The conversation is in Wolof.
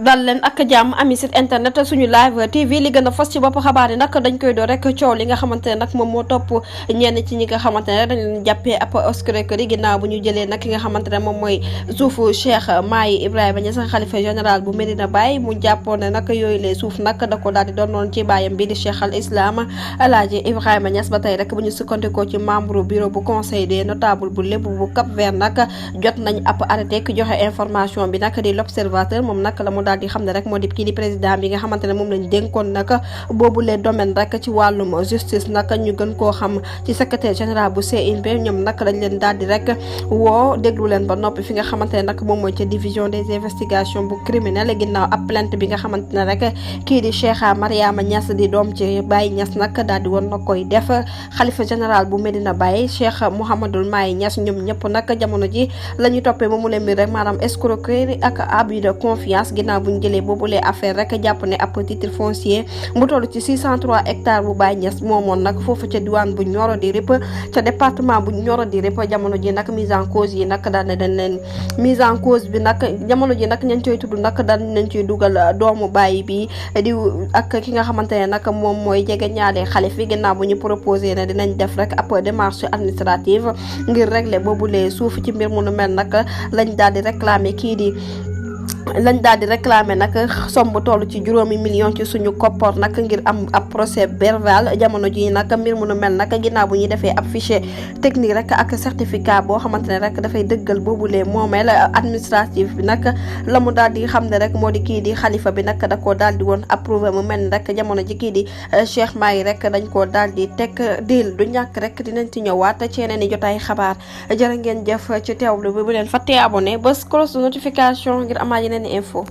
dal leen ak jàmm ami site internet suñu live tv li gën a fas ci bopp xabaar yi nag dañ koy door rek coow li nga xamante ne nag moom moo topp ñenn ci ñi nga xamante ne dañ leen jàppee ab escroquerie ginnaaw bu ñu jëlee nag ki nga xamante ne moom mooy suufu Cheikh Mahi Ibrahima Niass xalifa général bu Medina Baye mu jàppoon ne nag yooyu les suuf nag da ko daal di doon noonu ci bàyyam bi di Cheikh al Islam Alaaji Ibrahima Niass ba tey rek bu ñu sukkandikoo ci membre bureau bu conseil des notables bu lépp bu Cap Vert nag jot nañ ab arrêté ki joxe information bi nag di l'observateur moom nag la mu daal di xam ne rek moo di kii di président bi nga xamante ne moom lañ dénkoon nag boobu les domaines rek ci wàllum justice nag ñu gën koo xam ci secrétaire général bu CNP ñoom nag dañ leen daal di rek woo déglu leen ba noppi fi nga xamante ne nag moom mooy ci division des investigations bu criminel ginnaaw ab plainte bi nga xamante ne rek kii di Cheikh Mariama Niass di doom ci Baye Niass nag daal di woon na koy def xalifa général bu Medina Baye Cheikh Mouhamadoul Mahi Niass ñoom ñëpp nag jamono ji la ñu toppee moomu leen mbir rek maanaam escroquerie ak abus de confiance ginnaaw bu ñu jëlee boobulee affaire rek jàpp ne ab titre foncier mu toll ci 603 hectares bu Baye Niass moomoon nag foofu ca diwaan bu Nioro di Rip ca département bu Nioro di Rip jamono ji nag mise en cause yi nag daal ne dañ leen mise en cause bi nag jamono ji nag ñañ coy tudd nag daal nañ ciy dugal doomu Baye bi di ak ki nga xamante ne nag moom mooy jege ñaale xalif bi ginnaaw bu ñu proposé ne dinañ def rek ab démarche administrative ngir régler boobulee suuf ci mbir mu nu mel nag lañ daal di réclamer nag somme bu toll ci 5 millions ci suñu koppor nag ngir am ab procès verbal jamono ji nag mbir mu nu mel nag ginnaaw bu ñuy defee ab fichier technique rek ak certificat boo xamante ne rek dafay dëggal boobulee moomeel administratif bi nag la mu daal di xam ne rek moo di kii di xalifa bi nag da koo daal di woon approuvé mu mel ni rek jamono ji kii di Cheikh Mahi rek dañ koo daal di teg diil du ñàkk rek dinañ ci ñëwaat ci yeneen i jotaay xabaar jërë ngeen jëf ci teewlu bi bu leen fàttee abonné bés cloche de notification ngir amaat yeneen info